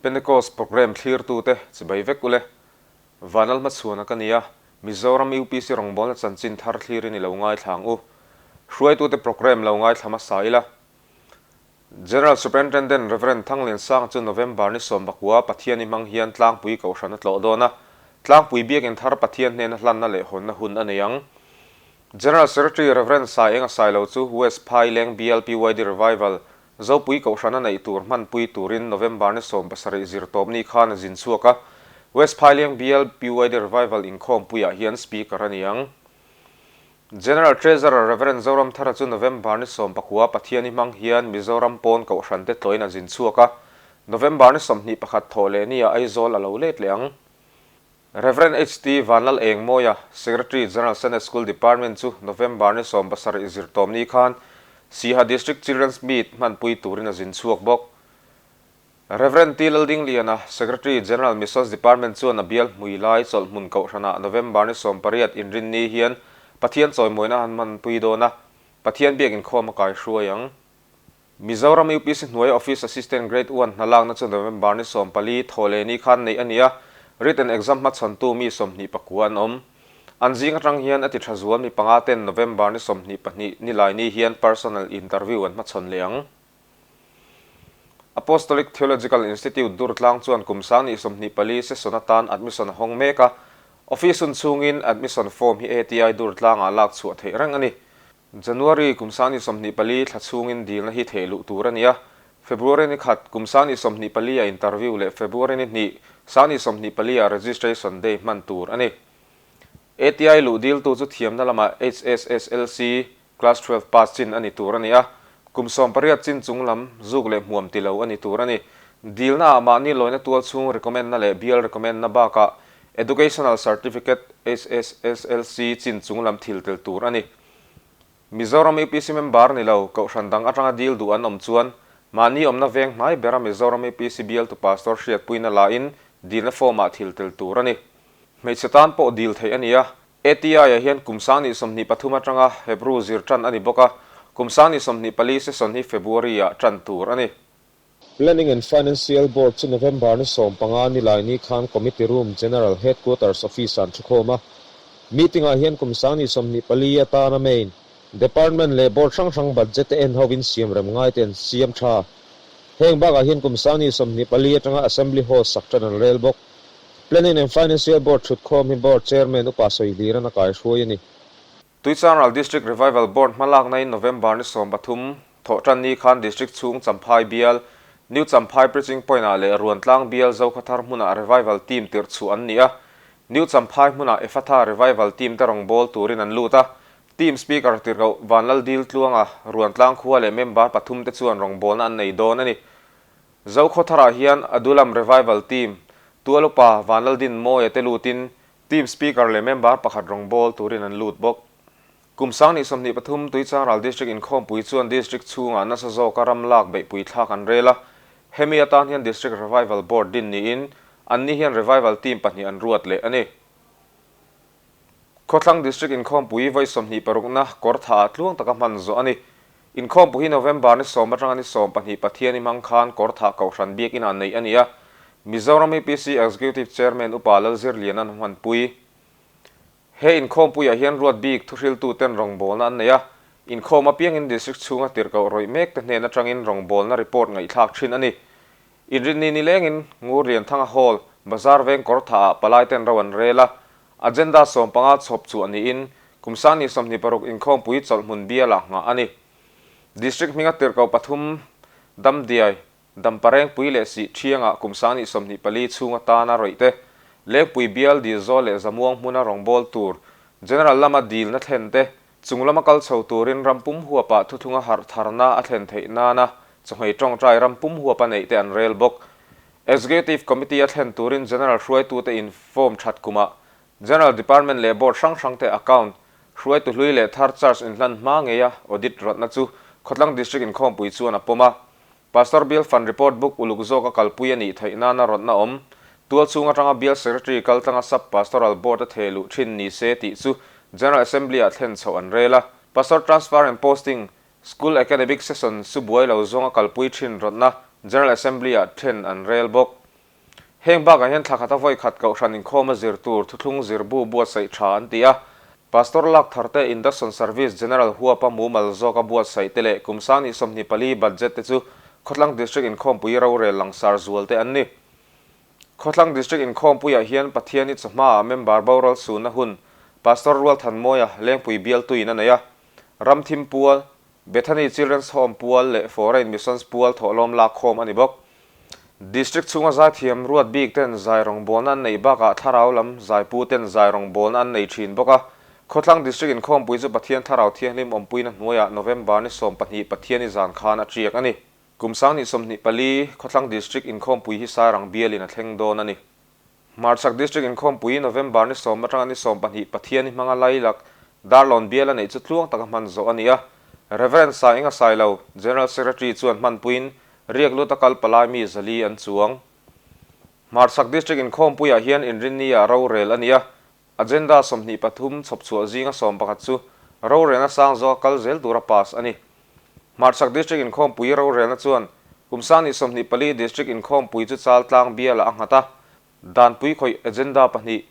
Pentecost Programme thlirtute chibai vek ule. Vanal hmachhuana ka nia, Mizoram UPC rawngbawlna chanchin thar thlirin i lo ngaithla ang u. Hruaitute programme lo ngaithla hmasa ila. General Superintendent Rev. Thangliansanga chu November ni sawmbakua Pathian i hmang hian tlangpui kohhran a tlawh dawn a, tlangpui biakinn thar Pathian hnena hlanna leh hawnna hun a nei ang. General Secretary Rev. Saenga Sailo chu West Phaileng Bial PYD Revival Zopui kohhrana neih tur hmanpui turin November ni 17 zirtawp ni khan a zin chhuak a, West Phaileng Bial PYD Revival inkhawmpuiah hian Speaker a ni ang. General Treasurer Rev. Zoramthara chu November ni 19 Pathiani hmang hian Mizoram pawn kohhran te tlawhin a zin chhuak a, November ni 21 thawh leh niah Aizawl a lo let leh ang. Rev. HT Vanlal Engmawia, Secretary General Senate School Department chu November ni 70 zirtawm ni khan Siaha District Children's Meet hmanpui turin a zin chhuak bawk. Rev. T Laldingliana, Secretary General Missions Department chuan a bial hmui lai chawlhhmun kohhranah November ni 18 inrinni hian Pathian chawimawina an hmanpui dawn a, Pathian biak inkhawm a kaihruai ang. Mizoram UPC hnuaia Office Assistant Grade One hna lakna chu November ni 14 thawh leh ni khan neih a ni a, written exam hmachhawntu mi 29 an awm. An zing atang hian a ti tha zual mi panga ten November ni 22 nilai ni hian personal interview an hmachhawn leh ang. Apostolic Theological Institute Durtlang chuan kum sang ni 24 session atan admission a hawng mek a, office hun chhungin admission form hi ATI Durtlangah lak chhuah theih reng a ni. January kum sang ni 24 thla chhungin dilna hi theih luh tur a ni a, February ni khat kum sang ni 24 a interview leh February ni hnih sang ni 24 ah registration day hman tur a ni. ATI luh diltu chu thiamna lamah HSSLC Class 12 pass chin a ni tur a ni a, kum 18 chin chung lam zuk leh hmuam ti lo a ni tur a ni. Dilnaah mahni lawina tual chhung recommend-na leh bial recommend-na bakah Educational Certificate HSSLC chin chung lam thil tel tur a ni. Mizoram UPC member ni lo, kohhran dang atanga dil duh an awm chuan mahni awmna veng hnai bera Mizoram UPC bialtu pastor hriatpuina lain dilna form-ah thil tel tur a ni. Hmeichhe tan pawh dil theih a ni a, ATI-ah hian kum sang ni 23 atanga Hebrew zir tan a ni bawk a, kum sang ni 24 session hi February-ah tan tur a ni. Planning and Financial Board chu November ni 15 ni lai ni khan Committee Room, General Headquarters Office-ah an thukhawm a. Meeting-ah hian kum sang ni 24 atana main Department leh Board hrang hrang budget te en hovin siam rem ngai te an siam tha. Heng bakah hian kum sang ni 24 atanga Assembly Hall sak tan an rel bawk. Planning and Financial Board thutkhawm hi Board Chairman upa sawi hlir an a kaihruai a ni. Tuichanral District Revival Board hmalaknain November ni 13 thawhtan ni khan District chhung Champhai bial, New Champhai Preaching Point-ah leh Ruantlang bial Zokhathar hmunah Revival Team tirh chhuah an ni a. New Champhai hmunah Ephatha Revival Team te rawngbâwl turin an lut a. Team Speaker tirhkoh Vanlaldil Tluanga, Ruantlang khua leh member pathum te chuan rawngbâwlna an nei dawn a ni. Zokhawtharah hian Adulam Revival Team, Tualupa Vanlaldin Mawia te lutin Team Speaker leh member pakhat rawngbâwl turin an lut bawk. Kum sang ni 23 Tuichanral District inkhawmpui chuan District chhungah nasa zawka ram lak beihpui thlak an rel a, hemi atan hian District Revival Board din niin anni hian Revival Team pahnih an ruat leh a ni. Khawthlang District inkhawmpui vawi 26na kawr thaah tluang taka hman zawh a ni. Inkhawmpui hi November ni 10 atanga ni 12 Pathian i hmang khan kawr thah Kohhran biakinah neih a ni a. Mizoram UPC Executive Chairman Upa Lalzirliana'n a hmanpui. He inkhawmpuiah hian ruat bik thuhriltuten rawngbawlna an nei a. Inkhawm apiangin District chhunga tirhkoh rawih mekte hnen atangin rawngbawlna report ngaihthlak thin a ni. Inrinni nilengin Ngurlianthanga Hall, Bazar veng kawr thaah palaiten ro an rel a, agenda 15 chhawp chhuah niin kum sang ni 26 inkhawmpui chawlhhmun bialah nghah a ni. District hminga tirhkoh pathum Damdiai, Damparengpui leh Sih Thiangah kum sang ni 24 chhung atana rawih te, Lengpui bial Dilzawl leh Zamuang hmuna rawngbâwl tur General lama dilna thlen te, Chung lama kal chho turin ram pum huapah thuthlunga harh tharna a thlen theih nana chawhmei tawngtai ram pum huapa neih te an rel bawk. Executive Committee a thlen turin General hruaitute inform that kumah General Department leh Board hrang hrangte account hruaitu hlui leh thar charge inhlan hma ngeia audit rawtna chu Khawtlang District inkhawmpui chuan a pawm a. Pastor Bial Fund Report Book uluk zawka kalpui a nih theih nana rawtna awm. Tual chhung atanga Bial Secretary kal tlanga Sub Pastoral Board a theh luh thin ni se tih chu General Assembly-ah thlen chhoh an rel a. Pastor Transfer and Posting, School Academic Session su buai lo zawnga kalpui thin rawtna General Assembly-ah thlen an rel bawk. Heng bakah hian thla khata vawi khat kohhran inkhawma zir tur thuthlung zirbu buatsaih tha an ti a. Pastor lak tharte Induction Service General huapa mumal zawka buatsaih te leh kum sang ni 24 budget te chu Khawtlang District inkhawmpui rorel langsar zual te an ni. Khawtlang District inkhawmpuiah hian Pathiani chawhmaah member boral sunna hun Pastor Rualthanmawia Lengpui bialtuin a nei a. Ramthim pual, Bethany Children's Home pual leh Foreign Missions pual thawhlawm lakkhawm a ni bawk. District chhunga zaithiam ruat bik ten zai rawngbawlna an neih bakah thlarau lam zaipu ten zai rawngbawlna an nei thin bawk a. Khawthlang District inkhawmpui chu Pathian Thlarau Thianghlim awmpuina hnuaiah November ni 12 Pathiani zan khan a tiak a ni. Kum sang ni 24 Khawthlang District inkhawmpui hi Sairang bialin a thleng dawn a ni. Hmarchhak District inkhawmpui November ni 10 atanga ni 12 Pathiani hmanga Lailak Darlawn bial a neih chu tluang taka hman zawh a ni a. Rev. Saenga Sailo, General Secretary chuan hmanpuiin riak lut a kal palai mi 400 an chuang. Hmarchhak District inkhawmpuiah hian inrinni-ah rorel a ni a. Agenda 23 chhawp chhuah zinga 11 chu rorelna sang zawka kal zel tura pass a ni. Hmarchhak District inkhawmpui rorelna chuan kum sang ni 24 District inkhawmpui chu chal tlang bialah a nghat a. Danpui khawih agenda pahnih,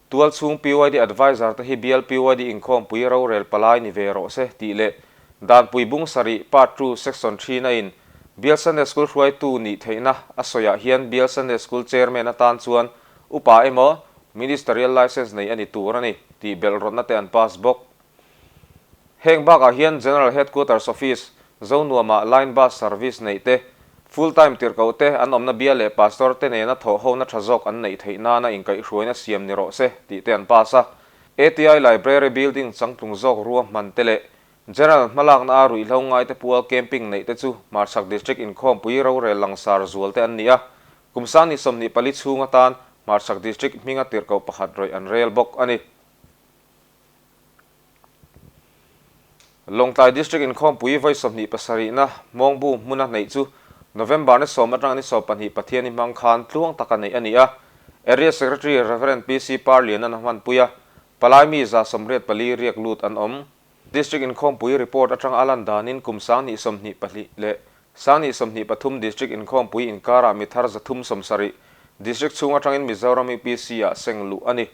tual chhung PYD Advisor te hi bial PYD inkhawmpui rorel palai ni ve rawh se tih leh Danpui bung sarih Part 2 Section 3 na in Bial Sunday School hruaitu nih theihna a sawiah hian Bial Sunday School Chairman atan chuan upa emaw Ministerial Licence nei a ni tur a ni tih belh rawtna te an pass bawk. Heng bakah hian General Headquarters Office, Zonuamah Line Bus Service neih te, Full Time tirhkoh te an awmna bia leh Pastor te nena thawh hona tha zawk an neih theih nana inkaihhruaina siam ni rawh se tih te an pass a. ATI Library Building changtlung zawk ruahman te leh General hmalakna a ruihhlo ngaite pual camping neih te chu Hmarchhak District inkhawmpui rorel langsar zual te an ni a. Kum sang ni 24 chhung atan Hmarchhak District hminga tirhkoh pakhat rawih an rel bawk a ni. Lawngtlai District inkhawmpui vawi 27na Hmawngbu hmuna neih chu November ni 10 atanga ni 12 Pathiani hmang khan tluang taka neih a ni a. Area Secretary Rev. PC Parlianan a hmanpui a, palai mi 184 riak lut an awm. District inkhawmpui report atanga a lan danin kum sang ni 22 leh sang ni 23 District inkhawmpui inkarah mi thar 370 District chhung atangin Mizoram UPC-ah seng luh a ni.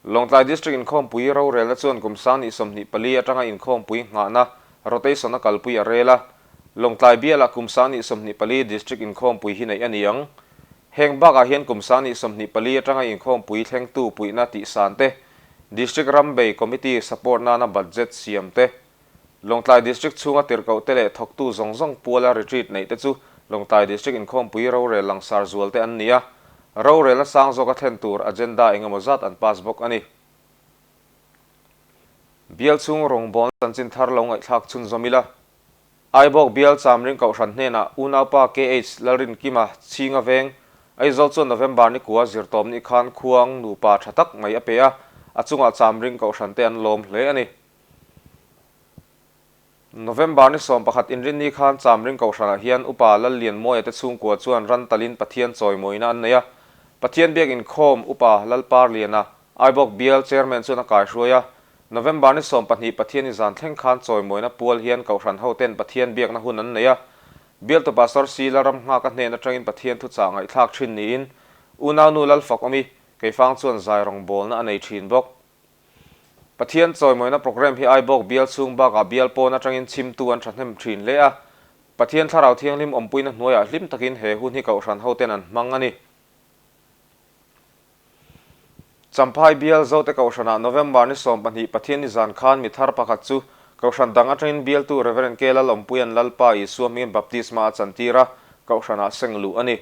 Lawngtlai District inkhawmpui rorelna chuan kum sang ni 24 atanga inkhawmpui nghahna rotation a kalpui a rel a. Lawngtlai bialah kum sang ni 24 District inkhawmpui hi neih a ni ang. Heng bakah hian kum sang ni 24 atanga inkhawmpui thlengtu puihna tihsan te, District Rambei Committee support nana budget siam te, Lawngtlai District chhunga tirhkoh te leh thawktu zawng zawng puala retreat neih te chu Lawngtlai District inkhawmpui rorel langsar zual te an ni a. Rorelna sang zawka thlen tur agenda engemaw zat an pass bawk a ni. Bial chhung rawngbawlna chanchin thar lo ngaihthlak chhunzawm ila. Aibawk Bial Chamring Kohhran hnenah unaupa KH Lalrinkima chhinga veng Aizawl chuan November ni kua zirtawm ni khan khuang nupa tha tak mai a pe a, a chungah Chamring Kohhran te an lawm hle a ni. November ni 11 inrinni khan Chamring Kohhranah hian Upa Lallianmawia te chhungkua chuan ran talin Pathian chawimawina an nei a. Pathian biak inkhawm Upa Lalparliana, Aibawk Bial Chairman chuan a kaihruai a. November ni 12 Pathian i zan thleng khan chawimawina pual hian Kohhran hoten Pathian biakna hun an nei a. Bialtu Pastor C Lalramnghaka hnen atangin Pathian thuchah ngaihthlak thin niin Unaunu Lalfakawmi Keifang chuan zai rawngbawlna a nei thin bawk. Pathian chawimawina programme hi Aibawk bial chhung bakah bial pawn atangin chhimtu an thahnem thin hle a. Pathian Thlarau Thianghlim awmpuina hnuaiah hlim takin he hun hi Kohhran hoten an hmang a ni. Champhai bial Zote Kohhranah November ni 12 Pathian ni zan khan mi thar pakhat chu Kohhran dang atangin bialtu Rev. K Lalawmpuia'n Lalpa Isua hmingin baptisma a chantir a, Kohhranah seng luh a ni.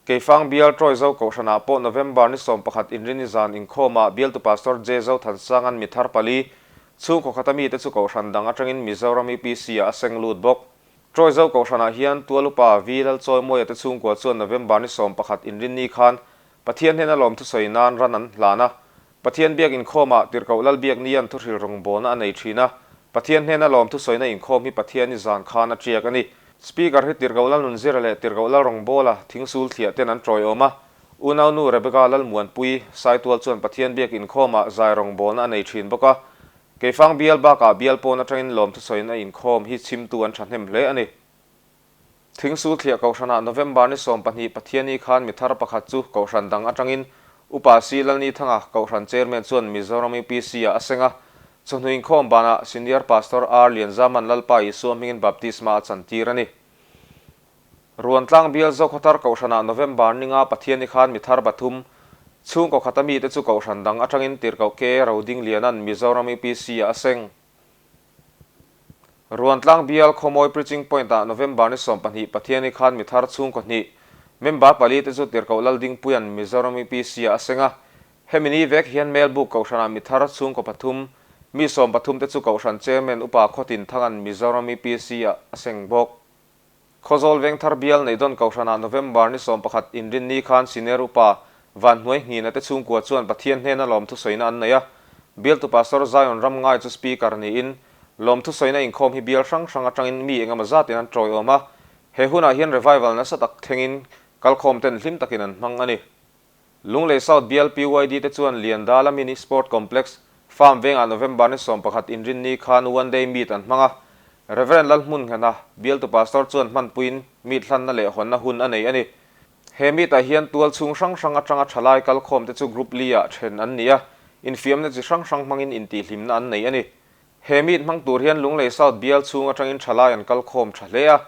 Keifang bial Troy Zo Kohhranah pawh November ni 11 inrini zan inkhawmah bialtu Pastor J Zothansanga'n mi thar pali, chhungkaw khata mite chu Kohhran dang atangin Mizoram UPC-ah a seng lut bawk. Troy Zo Kohhranah hian Tualupa V Lalchawimawia te chhungkua chuan November ni 11 inrinni khan Pathian hnena lawm thusawi nan ran an hlan a. Pathian biak inkhawmah Tirhkoh Lalbiaknia'n thuhril rawngbawlna a nei thin a, Pathian hnena lawm thusawina inkhawm hi Pathian i zan khan a tiak a ni. Speaker hi Tirhkoh Lalnunzira leh Tirhkoh Lalrawngbawla thingsul thliah ten an tawiawm a, unaunu Rebecca Lalmuanpui Saitual chuan Pathian biak inkhawmah zai rawngbawlna a nei thin bawk a, Keifang bial bakah bial pawn atangin lawm thusawina inkhawm hi chhimtu an thahnem hle a ni. Thingsul thliah Kohhranah November ni 12 Pathianni khan mi thar pakhat chu Kohhran dang atangin Upa C Lalnithanga Kohhran Chairman chuan Mizoram UPC-ah a seng a, chawhnu inkhawm banah Senior Pastor R Lianzaman Lalpa Isua hmingin baptisma a chantir a ni. Ruantlang bial Zokhawthar Kohhranah November ninga Pathianni khan mi thar pathum, chhungkaw khata mite chu Kohhran dang atangin Tirhkoh K Rodingliana'n Mizoram UPC-ah a seng. Ruantlang bial Khawmawi Preaching Point-ah November ni 12 Pathianni khan mi thar chhungkaw hnih, member pali te chu Tirhkoh Laldingpuia'n Mizoram UPC-ah a seng a. Hemi ni vek hian Melbuk Kohhranah mi thar chhungkaw pathum, mi 13 te chu Kohhran Chairman Upa Khawtin Thanga'n Mizoram UPC-ah a seng bawk. Khawzawl Vengthar bial Neihdawn Kohhranah November ni 11 inrinni khan Senior Upa Vanhnuai Nghina te chhungkua chuan Pathian hnena lawmthusawina an nei a. Bialtu Pastor Zion Ramngai chu Speaker niin lawmthusawina inkhawm hi bial hrang hrang atangin mi engemaw zatin an tawiawm a. He hunah hian revival nasa tak thlengin kalkhawm ten hlim takin an hmang a ni. Lunglei South bial PYD te chuan Liandala Mini Sport Complex, Farm vengah November ni 11 inrinni khan One Day Meet an hmang a. Rev. Lalhmunghena, bialtu Pastor chuan hmanpuiin meet hlanna leh hawnna hun a nei a ni. He meet ah hian tual chhung hrang hrang atanga thalai kalkhawm te chu Group li ah then an ni a, infiamna chi hrang hrang hmangin intihhlimna an nei a ni. He meet hmang tur hian Lunglei South bial chhung atangin thalai an kalkhawm tha hle a,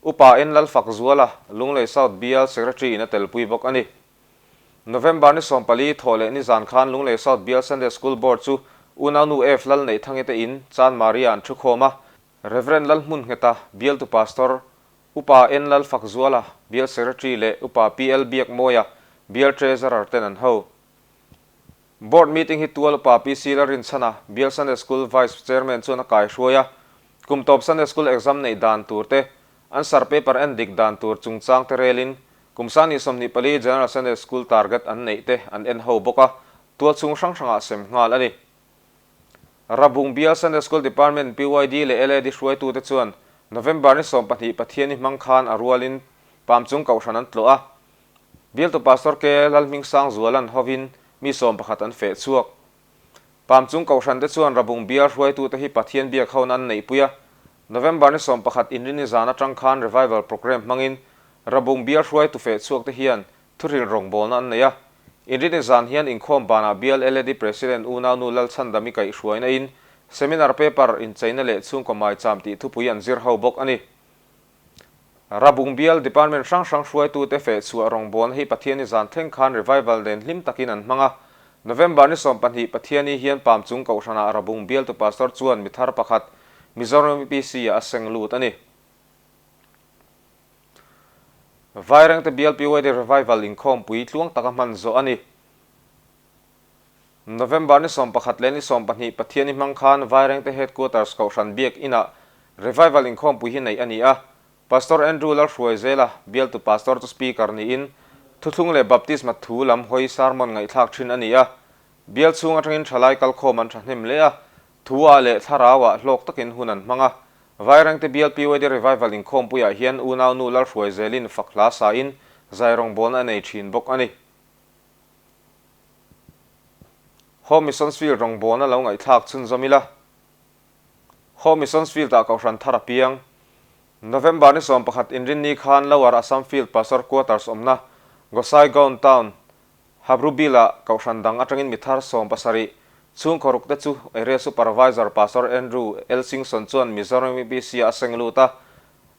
Upa En Lalfakzuala, Lunglei South bial Secretary in a telpui bawk a ni. November ni 14 thawh leh nizan khan Lunglei South bial Sunday School Board chu Unaunu F Lalneihthangite in Chan Maria an thukhawm a, Rev. Lalhmungheta, bialtu Pastor, Upa En Lalfakzuala, bial Secretary leh Upa PL Biakmawia, bial Treasurer ten an ho. Board meeting hi tual upa PC Lalrinchhana, bial Sunday School Vice Chairman chuan a kaihruai a, kum tawp Sunday School exam neih dan tur te, answer paper en dik dan tur chungchang te relin kum sangni 24 General Sunday School target an neih te an en ho bawk a, tual chhung hrang hrangah sem nghal a ni. Rabung bial Sunday School Department PYD leh LAD hruaitute chuan November ni 12 Pathianni hmang khan a rualin Pamchung Kohhran an tlawh a, Bialtu Pastor K. Lalhmingsangzuala'n hovin mi 11 an feh chhuak. Pamchung Kohhran te chuan Rabung bial hruaitute hi Pathian biak hona an neihpui a. November ni 11 inrini zan atang khan Revival Programme hmangin Rabung bial hruaitu feh chhuak te hian thuhril rawngbawlna an nei a. Inrini zan hian inkhawm banah bial LAD President unaunu Lalchhandami kaihhruaina in Seminar Paper incheina leh chhungkaw maicham tih thupui an zir ho bawk a ni. Rabung bial Department hrang hrang hruaitute feh chhuah rawngbawlna hi Pathianni zan thleng khan revival nen hlim takin an hmang a. November ni 12 Pathianni hian Pamchung Kohhranah Rabung bialtu Pastor chuan mi thar pakhat Mizoram UPC-ah a seng lut a ni. Vairengte bial PYD Revival inkhawmpui tluang taka hman zawh a ni. November ni 11 leh ni 12 Pathianni hmang khan Vairengte Headquarters Kohhran Biak Inah Revival inkhawmpui hi neih a ni a. Pastor Andrew Lalhruaizela, bialtu pastor chu speaker niin, thuthlung leh baptisma thu lam hawi sermon ngaihthlak thin a ni a. Bial chhung atangin thalai kalkhawm an thahnem hle a, thu ah leh thlarau ah hlawk takin hun an hmang a. Vairengte bial PYD Revival inkhawmpuiah hian unaunu Lalhruaizelin fak hla sain zai rawngbawlna a nei thin bawk a ni. Home Missions Field rawngbawlna lo ngaihthlak chhunzawm ila. Home Missions Field-ah Kohhran thar a piang. November ni 11 inrinni khan Lower Assam Field Pastor Quarters awmna Gossaigaon Town, Habrubil-ah Kohhran dang atangin mi thar 17 chhungkaw ruk te chu Area Supervisor Pastor Andrew L. Singson chuan Mizoram UPC-ah a seng lut a.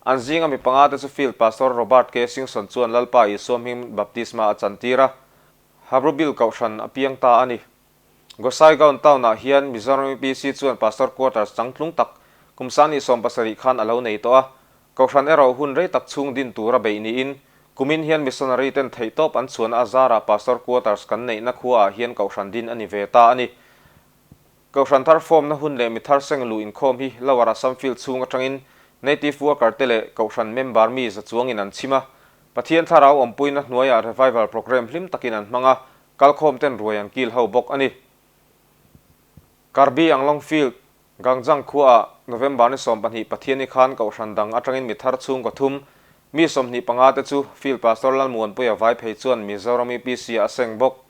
An zinga mi panga te chu Field Pastor Robert K. Singson chuan Lalpa Isua hming baptisma a chantir a. Habrubil Kohhran a piang ta a ni. Gossaigaon Town-ah hian Mizoram UPC chuan Pastor Quarters changtlung tak kum sangni 70 khan a lo nei tawh a. Kohhran erawh hun rei tak chhung din tura beih niin, kumin hian missionary ten theihtawp an chhuahna a zarah Pastor Quarters kan neihna khuaah hian Kohhran din a ni ve ta a ni. Kohhran thar form-na hun leh mi thar seng luh inkhawm hi Lower Assam Field chhung atangin Native Worker te leh Kohhran member mi za chuangin an chhim a. Pathian thlarau awmpuina hnuaiah Revival Programme hlim takin an hmang a, kalkhawm ten ruai an kil ho bawk a ni. Karbi Anglong Field, Gangjang khuaah November ni 12 Pathianni khan Kohhran dang atangin mi thar chhungkaw thum, mi 25 te chu Field Pastor Lalmuanpuia Vaiphei chuan Mizoram UPC-ah a seng bawk.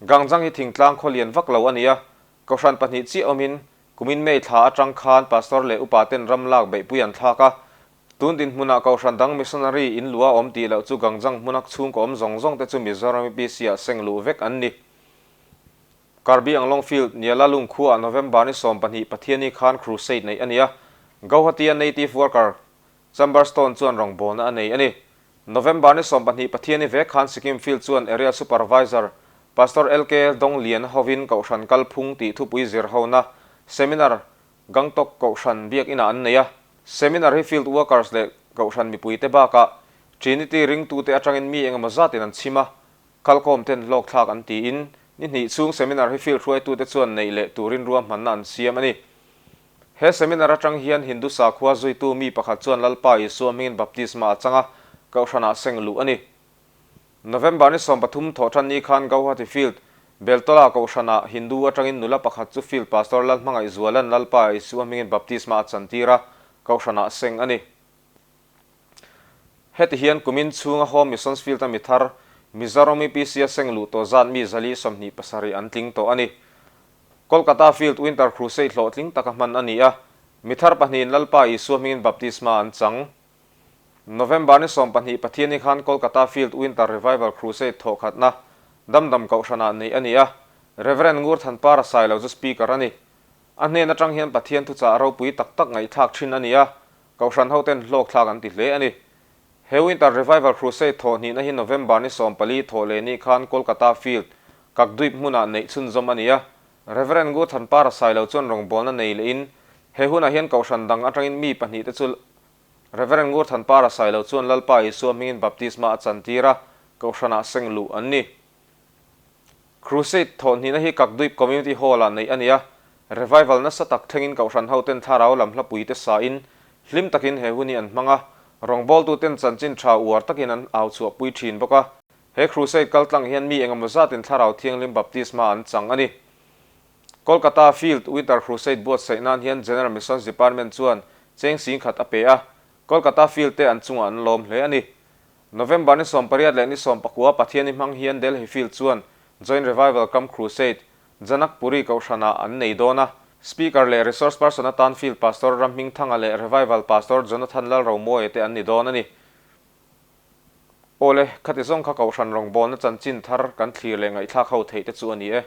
Gangjang hi thingtlang khaw lian vak lo a ni a, Kohhran pahnih chiah awmin kumin May thla atang khan Pastor leh upa ten ram lak beihpui an thlak a. Tun dinhmunah Kohhran dang missionary in luah awm tih loh chu Gangjang hmuna chhungkaw awm zawng zawng te chu Mizoram UPC ah seng luh vek an ni. Karbi Anglong Field, Nialalung khuaah November ni 12 Pathiani khan crusade neih a ni a, Gauhati-a native worker Chamberstone chuan rawngbawlna a nei a ni. November ni 12 Pathiani vek khan Sikkim Field chuan Area Supervisor Pastor LK Donglian hovin Kohhran kalphung tih thupui zir hona seminar Gangtok Kohhran biakinah an nei a. Seminar hi field workers leh Kohhran mipuite bakah Trinity ringtute atangin mi engemaw zatin an chhim a, kalkhawm ten hlawkthlak an tiin ni hnih chhung seminar hi field hruaitute chuan neih leh turin ruahmanna an siam a ni. He seminar atang hian Hindu sakhua zuitu mi pakhat chuan Lalpa Isua hmingin baptisma a chang a, Kohhranah seng luh a ni. November ni 13 thawhṭan ni khan Gauhati Field, Beltola Kohhranah Hindu atangin nula pakhat chu Field Pastor Lalhmangaihzuala'n Lalpa Isua hmingin baptisma a chantir a, Kohhranah seng a ni. Heti hian kumin chhunga Home Missions Field-a mi thar, Mizoram UPC-a seng luh tawh zat mi 427 an tling tawh a ni. Kolkata Field Winter Crusade hlawhtling taka hman a ni a, mi thar pahnihin Lalpa Isua hmingin baptisma an chang. November ni 12 Pathiani khan Kolkata Field Winter Revival Crusade thawhkhatna Damdam Kohhranah neih a ni a, Rev. Ngurthanpara Sailo chu Speaker a ni. A hnen atang hian Pathian thuchah ropui tak tak ngaihthlak thin a ni a, Kohhran hoten hlawkthlak an ti hle a ni. He Winter Revival Crusade thawh hnihna hi November ni 14 thawh leh ni khan Kolkata Field, Kakdwip hmunah neih chhunzawm a ni a. Rev. Ngurthanpara Sailo chuan rawngbawlna nei lehin he hunah hian Kohhran dang atangin mi pahnihte chu Rev. Ngurthanpara Sailo chuan Lalpa Isua hmingin baptisma a chantir a, Kohhranah seng luh an ni. Crusade thawh hnihna hi Kakdwip Community Hall-ah neih a ni a, revival nasa tak thlengin Kohhran hoten thlarau lam hlapuite sain hlim takin he hun hi an hmang a, rawngbawltuten chanchin tha uar takin an au chhuahpui thin bawk a. He crusade kaltlang hian mi engemaw zatin thlarau thianghlim baptisma an chang a ni. Kolkata Field Winter Crusade buatsaih nan hian General Missions Department chuan cheng 10,000 a pe a, Kolkata Field te an chungah an lawm hle a ni. November ni 18 leh ni 19 Pathiani hmang hian Delhi Field chuan Joint Revival Cum Crusade, Janakpuri Kohhranah an nei dawn a. Speaker leh Resource Person atan Field Pastor Ramhmingthanga leh Revival Pastor Jonathan Lalromuaia te an ni dawn a ni. Awle, khati zawng kha Kohhran rawngbawlna chanchin thar kan thlir leh ngaihthlak ho theih te chu a ni e.